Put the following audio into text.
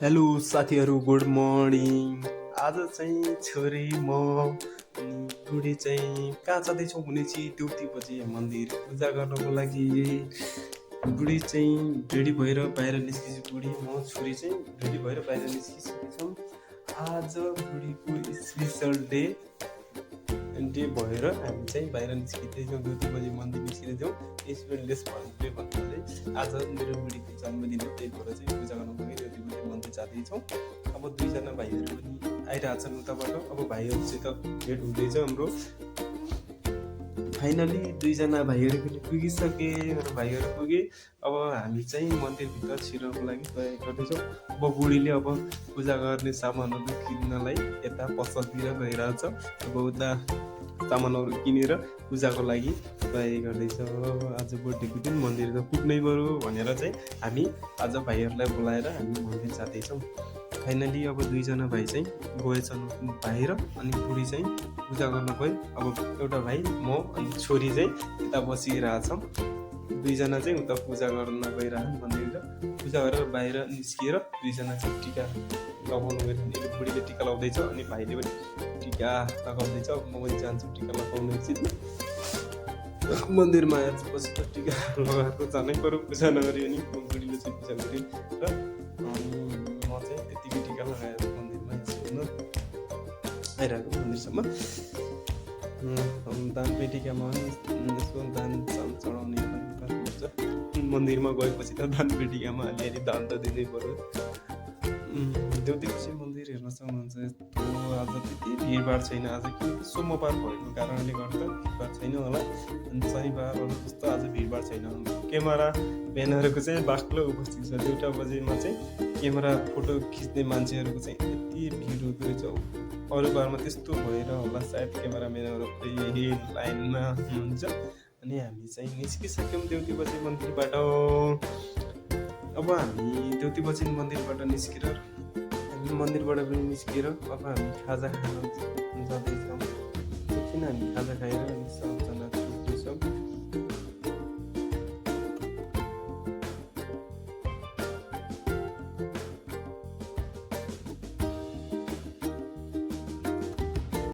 Hello साथीहरू, good morning. आज चाहिँ छोरी म अनि बुढी चाहिँ कहाँ जाँदैछौँ भने चाहिँ देउती बजे मन्दिर पूजा गर्नको लागि। बुढी चाहिँ रेडी भएर बाहिर निस्किन्छ। बुढी म छोरी चाहिँ रेडी भएर बाहिर निस्किसकेछौँ। आज बुढीको स्पेसल डे भएर हामी चाहिँ बाहिर निस्किँदैछौँ। देउती बजे मन्दिर निस्किँदैछौँ। स्पेसल डेज भन्दै भन्दा चाहिँ आज मेरो बुढीको जन्मदिन हो, त्यही भएर चाहिँ पूजा गर्नको लागि देउती बजे मन्दिर जाँदैछौँ। अब दुईजना भाइहरू पनि आइरहेछन् उताबाट। अब भाइहरूसित भेट हुँदैछ हाम्रो। फाइनली दुईजना भाइहरू पनि पुगिसके। मेरो भाइहरू पुगे। अब हामी चाहिँ मन्दिरभित्र छिर्नको लागि तयारी गर्दैछौँ। अब बुढीले अब पूजा गर्ने सामानहरू किन्नलाई यता पसलतिर गइरहेछ। अब उता सामानहरू किनेर पूजाको लागि तयारी गर्दैछ। आज बर्थडेको दिन मन्दिर त पुग्नै पऱ्यो भनेर चाहिँ हामी आज भाइहरूलाई बोलाएर हामी मन्दिर जाँदैछौँ। फाइनली अब दुईजना भाइ चाहिँ गएछन् बाहिर अनि बुढी चाहिँ पूजा गर्न गयो। अब एउटा भाइ म अनि छोरी चाहिँ यता बसिरहेछौँ। दुईजना चाहिँ उता पूजा गर्न गइरहन् मन्दिर। पूजा गरेर बाहिर निस्किएर दुईजना चाहिँ टिका लगाउनु गइरहन्। बुढीले टिका लगाउँदैछ अनि भाइले पनि टिका लगाउँदैछ। म पनि जान्छु टिका लगाउनु एकछिन। मन्दिरमा आएपछि त टिका लगाएको जानै पऱ्यो, पूजा नगरी अनि बुढीले चाहिँ पूजा गऱ्यो र म चाहिँ त्यतिकै टिका लगाएर मन्दिरमा आइरहेको मन्दिरसम्म। दान पेटिकामा पनि यसो दान चढाउने गर्नुपर्छ। मन्दिरमा गएपछि त दान पेटिकामा अलिअलि दान त दिनै पऱ्यो। देउतीपछि मन्दिर हेर्न सक्नुहुन्छ। आज त्यति भिडभाड छैन। आज किनकि सोमबार भएको कारणले गर्दा भिडभाड छैन होला। अनि शनिबारहरू जस्तो आज भिडभाड छैन। क्यामेरा म्यानहरूको चाहिँ बाक्लो उपस्थित छ। दुईवटा बजेमा चाहिँ क्यामेरा फोटो खिच्ने मान्छेहरूको चाहिँ यति भिड हुँदो रहेछ। अरू बारमा त्यस्तो भएर होला सायद क्यामेराम्यानहरू यही लाइनमा हुनुहुन्छ। अनि हामी चाहिँ निस्किसक्यौँ देउती बजे मन्दिरबाट। अब हामी देउती बजे मन्दिरबाट निस्केर पनि निस्किएर अब हामी खाजा खान जाँदैछौँ। एकछिन हामी खाजा खाएर अनि सबजना